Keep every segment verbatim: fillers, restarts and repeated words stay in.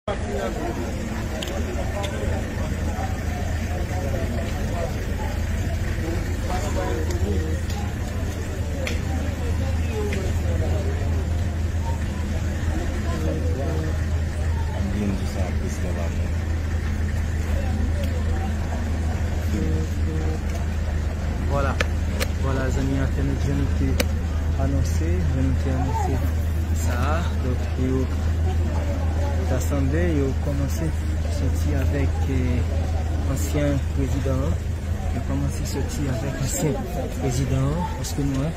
Byen di sa, prezidan pa moun. Vwala. Vwala, zanmi entènèt, jan nou te anonse, jan nou te anonse sa a. Donk, yo ta sanble, yo kòmanse soti avèk, eh, ansyen prezidan an. Yo kòmanse soti avèk ansyen prezidan an, paske nou wè,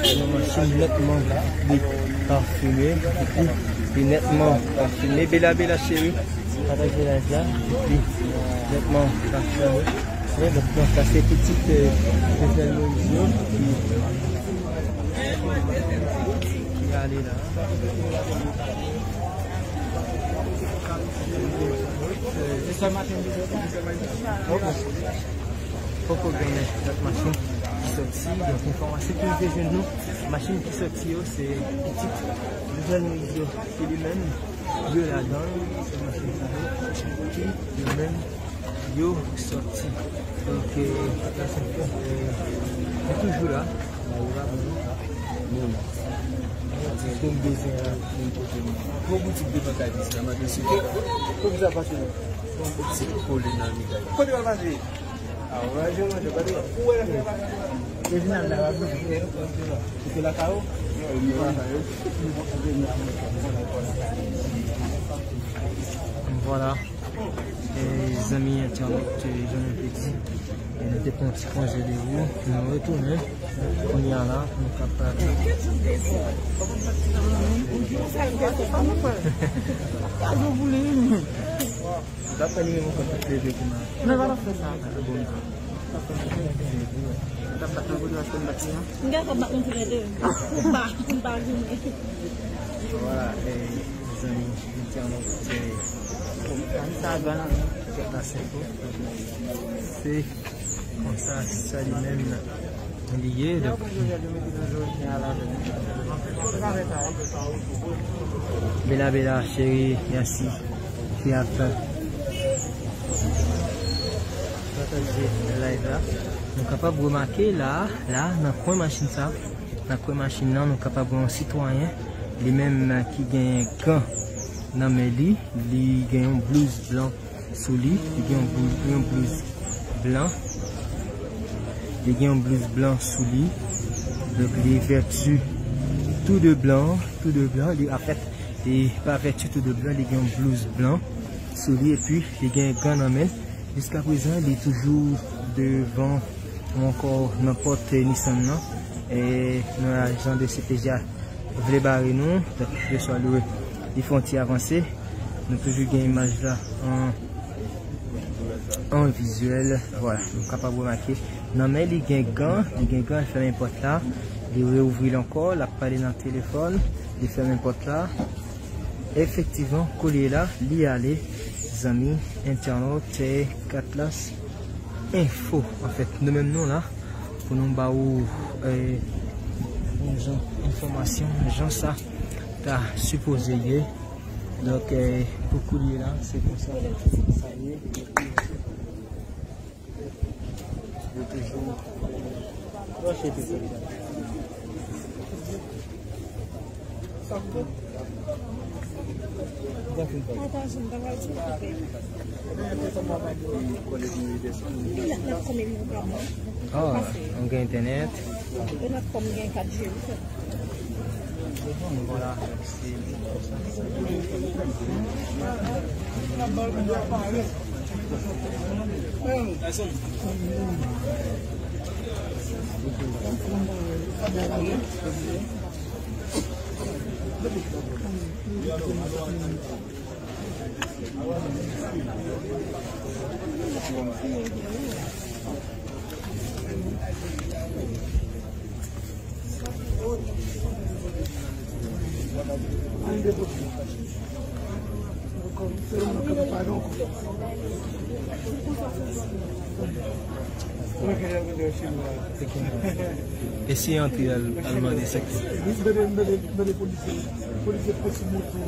yon machin nètman li pafime, li, li nètman pafime. Bela, Bela, cheri, pataje live la, li nètman pafime. Wi, donk, donk, sa se pitit, eh, Jovenel Moïse yo ki, ki ale la. Eh, se sèl machin ki soti. Poko gen lòt machin ki soti. Donk, enfòmasyon ki rive jwenn nou, machin ki soti yo, se pitit Jovenel Moïse yo, ki li menm, yo ladan l, se machin sa yo, ki yo menm, yo soti. Donk, eh, la se fè, eh, yo toujou la. Bon, se m bezwen la, se m pote m. Gwo boutik devan kay Krisla, mande sou ke. Pou ki sa pase la? Bon, boutik kole nan mi kay. Kote w al pase? A, w al jwenn manje, kote w? Ou wè la fè pa? Reginald la, w ap jwenn. Ou te lakay ou? Vwala. E, zanmi entènot, e, jan nou te di, e, nou te pran ti konje de ou, nou retounen. Kounye a la, nou kapab. N ap fè nimewo kòd leve pou mwen. Non, pa fè sa. Bon. N ap bat nan kote paske m bat li an. M gen kòb bat nou toulède. M pa, m pa goumen. Vwala, e, zanmi entènot, e, sa a ban nan men. Kèk la senk. Se konsa, sa li menm li ye, donk. Bela, Bela, cheri, mèsi ki ap pataje live la. Nou kapab remake la, la, nan kwen machin sa, nan kwen machin nan, nou kapab wè yon sitwayen, li menm ki gen gan nan men li, li gen yon blouz blan sou li, li gen yon bou-, yon blouz blan. Li gen yon blouz blan sou li. Donk, li vèti tou de blan, tou de blan. Li, anfèt, li pa vèti tou de blan, li gen yon blouz blan sou li, epi li gen gan nan men l. Jiskaprezan, li toujou devan ou ankò nan pòt Nissan nan. E nan ajan de C P J a vle bare nou, donk, yo swa lwe, li fè yon ti avanse. Nou toujou gen imaj la an, an vizyèl. Vwala, nou kapab remake. Nan men li gen gan, li gen gan, li fèmen pòt la. Li reouvri l ankò, l ap pale nan telefòn, li fèmen pòt la. Efektivman, kounye a la, li ale, zanmi entènot, e, Katlas Enfo. Anfèt, nou menm nou la pou nou ba ou, e, yon jan enfòmasyon, jan sa ta sipoze ye. Donk, e, pou kounye a la, se konsa sa ye. Yo toujou branche tout sa. Ah, nou gen entènèt. Vwala, se konsa. Eseye antre al, al mande sektè. Polisye, polisye pran sou moto,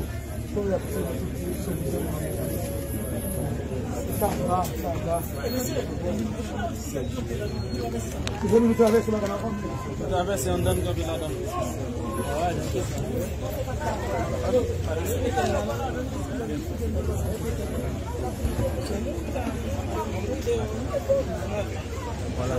kòm y ap tire tout sou moto. Sa va, sa va. Ou vle nou travèse ladan ankò? Nou travèse anndan, n kanpe ladan. Vwala.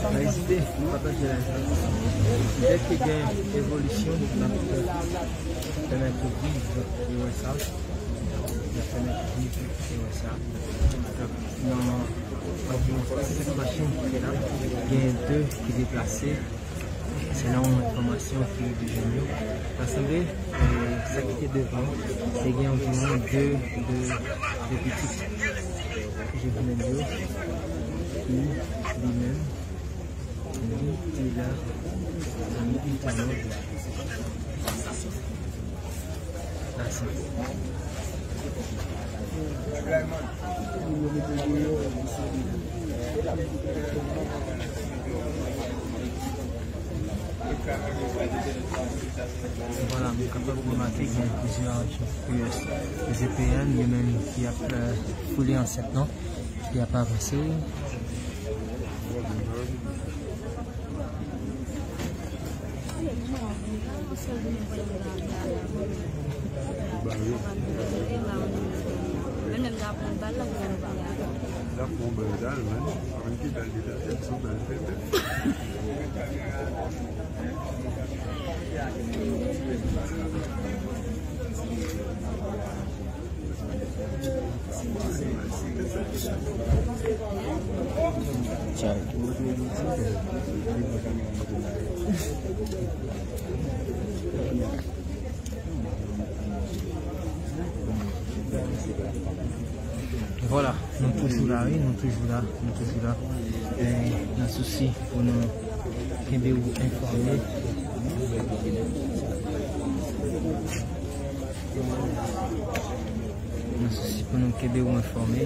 Pa ezite pataje live la. Dèk ke gen evolisyon, n ap pèmèt ou viv e wè sa. N ap pèmèt ou viv e wè sa. Nan anviwon senk machin ki te la, gen de ki deplase. Selon enfòmasyon ki rive jwenn yo, ta sanble, eh, sa ki te devan, te gen anviwon de, de, de pitit Jovenel yo, ki li menm, li te la, nan entènòt. Vwala, nou kapab remake gen plizyè ajan G P N, yo menm ki ap, eh, foule ansent lan, ki ap avanse. Vwala, nou toujou la, wi, nou toujou la, nou toujou la. E, nan sousi pou nou kenbe w enfòme. Nan sousi pou nou kenbe w enfòme.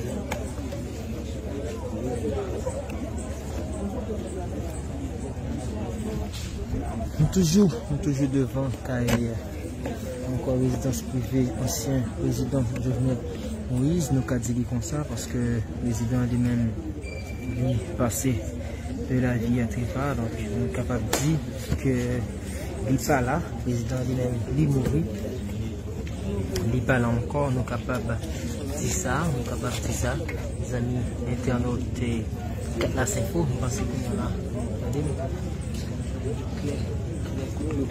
Nou toujou, nou toujou devan kay, ankò, rezidans prive ansyen prezidan Jovenel Moïse, nou ka di li konsa, paske prezidan li menm, li pase de la vie à trépas, donk nou kapab di ke li pa la, prezidan li menm, li mouri. Li pa la ankò, nou kapab di sa, nou kapab di sa. Zanmi entènòt, eh, Katlas Info, m panse kounye a la, tande m klè, klè kou,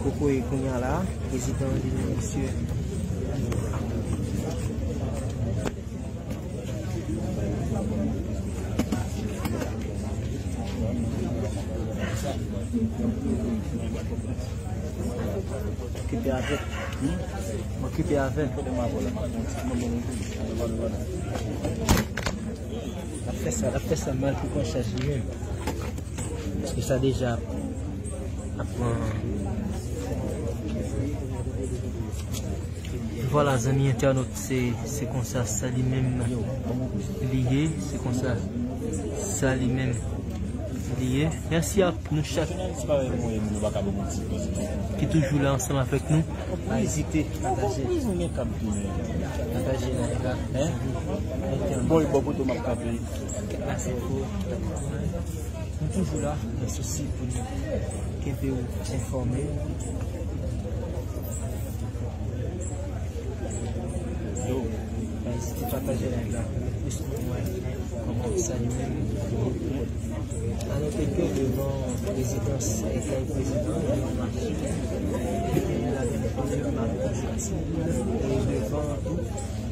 kokoye kounye a la, prezidan li menm, mesye. Okipe avèk. Okipe avèk. L ap fè sa, l ap fè sa mal pou konsèns li menm. Paske sa deja ap pran. Vwala, zanmi entènòt, se, se konsa sa li menm li ye, se konsa sa li menm li ye. Mèsi a nou chak ki toujou la ansanm avèk nou. Pa ezite pataje. Pataje live la. Bon, e bò kote m ap kanpe. Nou toujou la nan sousi pou nou kenbe w enfòme. Yo, pa ezite pataje live la pou nou plis moun wè kòman sa li menm. A note ke devan rezidans e kay prezidan, gen yon machin ki te la gen pwoblèm ak konstwaksyon. E devan tou,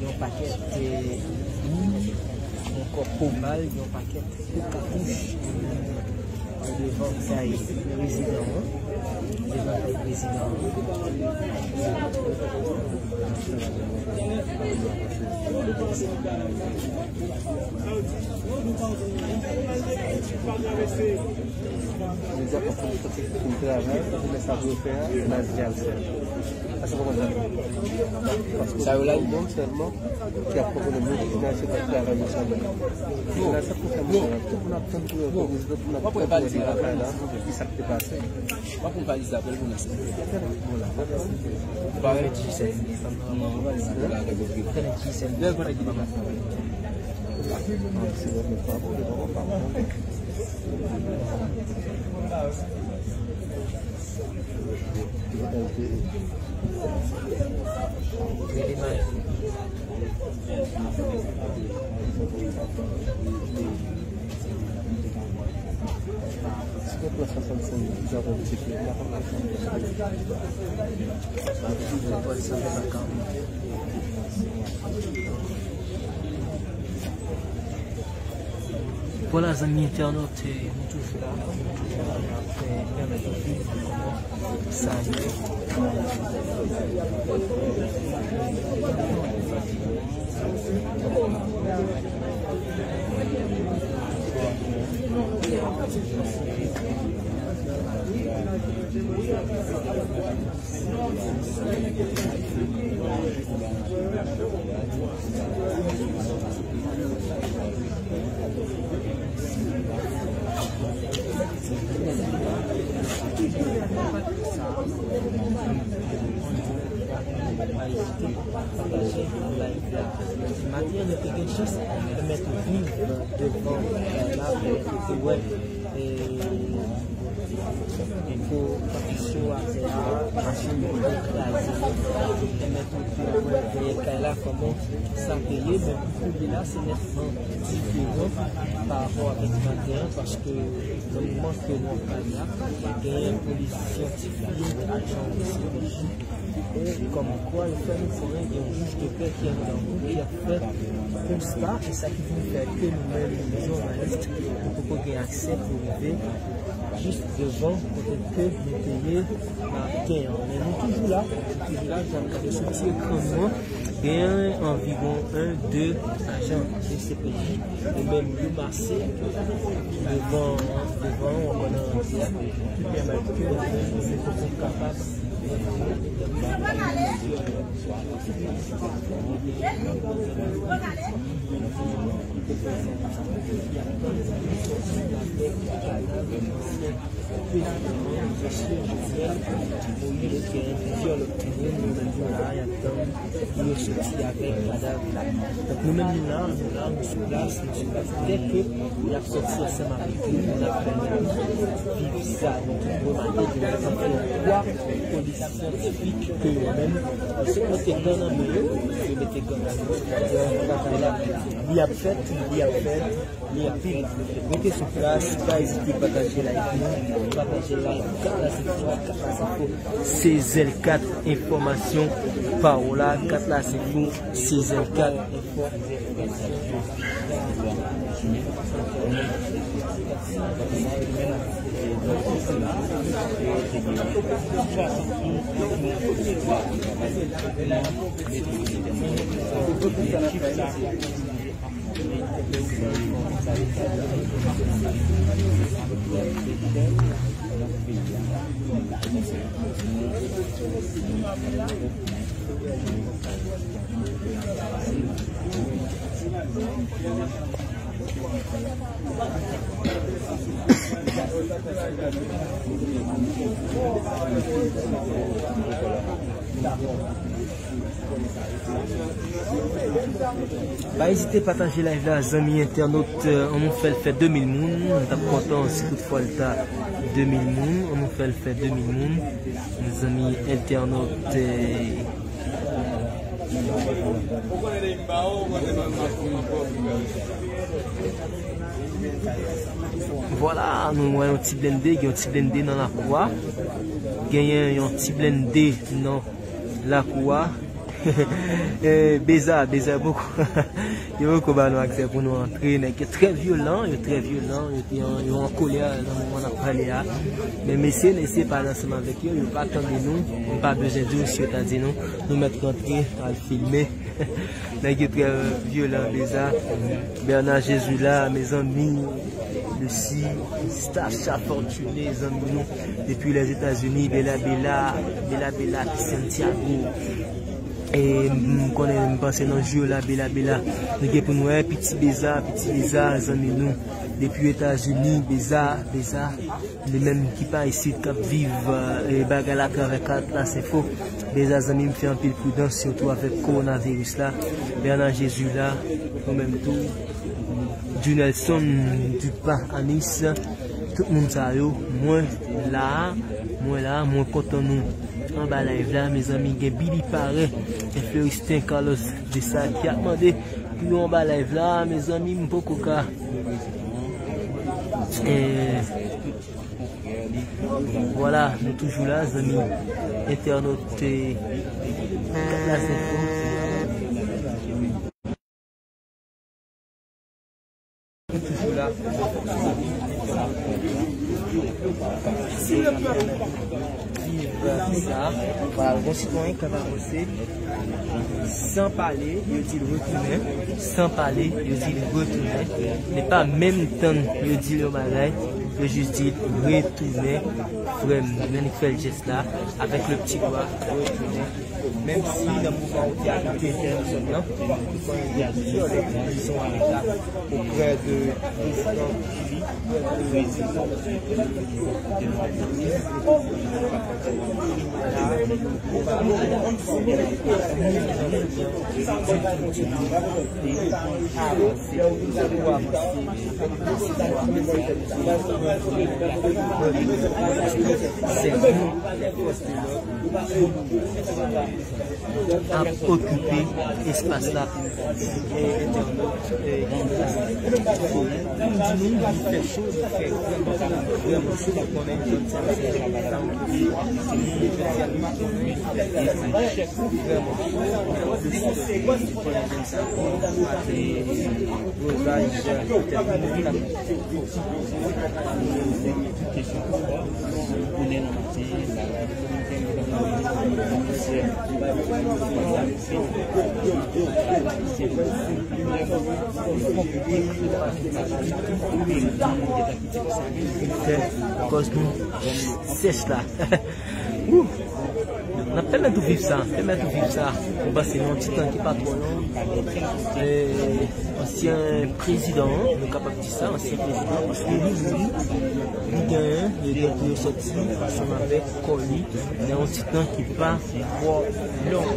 yon pakèt, eh, moun, yon kòb po bal, yon pakèt pou katouch devan kay prezidan an. Devan kay prezidan. Deja, pou, pou, pou travay, pou lè sa pou yo fè a, se pa Jal sèl. Èske w konprann sa? Paske se yon moun sèlman ki ap kontwole moun ki nan se pa travay yo sèlman. Se la sa pou fè moun, tout moun ap tann pou yo, tout moun ap tann pou yo lakay la, ki sa k te pase. W ap pran valiz la pou l konnen sa. Ou pa wè? Non, ou pa wè? Lè l konnen ki pa ka travay. Vwala, zanmi entènot, eh, nou toujou la, nou toujou la, n ap, eh, pèmèt nou viv kòman sa ye. Maten an, nou te gen chans pèmèt viv devan kay la, pèmèt nou te wè, e, pou kondisyon atè a, machin yo kraze, pèmèt nou te wè dèyè kay la kòman sa te ye, men pou kounye la, se nètman diferan pa rapò avèk maten an, paske nan moman ke nou ap pale a, genyen polis syantifik, ajan de C P J, e kòmkwa yo fè nou konnen gen yon jij de pè ki anndan wout ki ap fè konsta, e sa ki vin fè ke nou menm, jounalis, nou poko gen aksè pou rive jis devan kote ke nou te ye maten an. Men nou toujou la, nou toujou la, jan n ap gade sou ti ekran nou an, gen anviwon en, de ajan de C P J, e menm yo mase devan, devan, w ap wè nan ranje a, ki pèmèt ke nou menm nou poko kapab. Pou yo soti avèk kadav la. Donk, nou menm, nou la, nou la, nou sou plas, nou sou plas. Dèk ke y ap soti ansanm avèk nou, n ap pèmèt nou viv sa. Donk, nou remake gen yon kantite twa polis syantifik ke yo menm, se mete gan nan men yo, yo mete gan nan men yo, travay la, li ap fèt, li ap fèt. Li anpil. Rete sou plas, pa ezite pataje live nou, pataje live Kat la se fou, Kat la se fou. Se zèl kat enfòmasyon, pawòl la, Kat la se fou, se zèl kat enfòmasyon. Pa ezite pataje live la, zanmi entènot, euh, ann nou fè l fè de mil moun. M t ap kontan si toutfwa l ta de mil moun. Ann nou fè l fè de mil moun. Zanmi entènot, euh, vwala, nou wè yon ti blende, gen yon ti blende nan lakou a. Genyen yon ti blende nan lakou a. Eh, Beza, Beza, poko, yo poko ba nou aksè pou nou antre. Nèg yo trè vyolan, yo trè vyolan, yo te an, yo an kolè nan moman n ap pale a. Men mesye, n eseye pale ansanm avèk yo, yo pa tande nou. M pa bezwen di w si yo ta di nou, nou mèt rantre, al filme. Nèg yo trè vyolan, Beza. Bernard Jésus la, mezanmi. Lucie, Stacha Fortuné, zanmi nou depi Lèzetazini, Bela Bela, Bela Bela, Santiago. E m konnen, m panse nan jou yo la, Bela Bela. Nou gen pou nou wè Piti Beza, Piti Beza, zanmi nou depi Etazini, Beza, Beza. Li menm ki pa isit, k ap viv, eh, bagay la atravè Atlas Info. Beza, zanmi m, fè anpil pridans, sitou avèk kowonaviris la. Bernard Jésus la, nou menm tou. Junelson Dupas Anis, tout moun sa yo, mwen la, mwen la, mwen kontan nou anba live la, mezanmi, gen Billy Paré, gen Floristin Carlos de Sade ki ap mande pou yo anba live la, mezanmi, m poko ka. Eh, vwala, nou toujou la, zanmi entènot, eh, Atlas Info. Toujou la. Viv sa. Vwala, gon sitwayen k ap avanse san pale, yo di l retounen. San pale, yo di l retounen. Li pa menm tann yo di l yon bagay, yo jis di l retounen. Frè m, li menm ki fè l jès la, avèk le pti dwa, retounen. Menm si nan moman ou te abite Jameson nan, ou konnen gen plizyè lè ki prizon a Leta oprè de prezidan Chili, prezidan ap okipe espas la pou entènot, eh, pou di nou, li fè cho, li fè vrèman cho, vrèman cho, nou konnen zòn sa, se zòn sa, nou konnen, li fè vrèman cho, nou konnen zòn sa, nou konnen vozaj, Kòz nou sèch la. Wou! N ap pèmèt ou viv sa, pèmèt ou viv sa. Mwen panse nan yon ti tan ki pa twò long, eh, ansyen prezidan an, nou kapab di sa, ansyen prezidan, paske li, li, li genyen, li gen pou yo sòti ansanm avèk kò li nan yon ti tan ki pa twò long.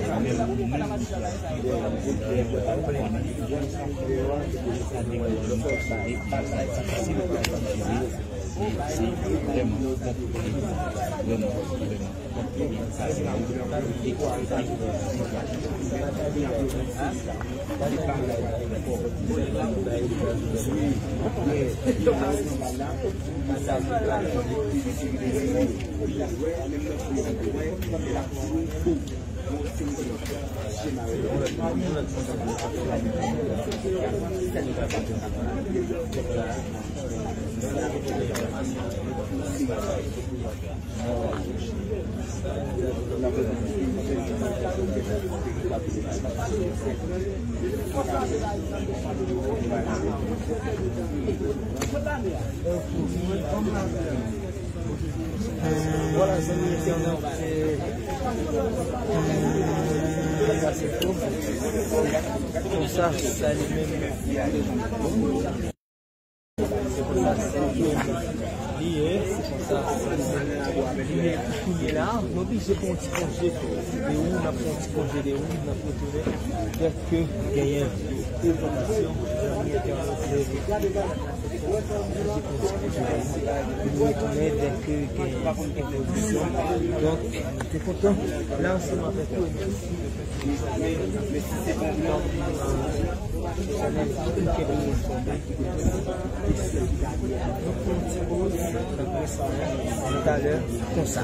Vwala, zanmi entènot, eh, eh, sa se fo. Konsa, sa li menm. Se konsa, se konsa li ye, se konsa, se konsa li ye. Kounye la, nou oblije pran yon ti konje de ou, n ap pran yon ti konje de ou, n ap retounen dèke genyen enfòmasyon, zanmi entènot, nou oblije pran yon ti konje de ou, nou retounen dèke genyen enfòmasyon. Donk, nou te kontan la ansanm avèk ou, e mèsi. Talè konsa.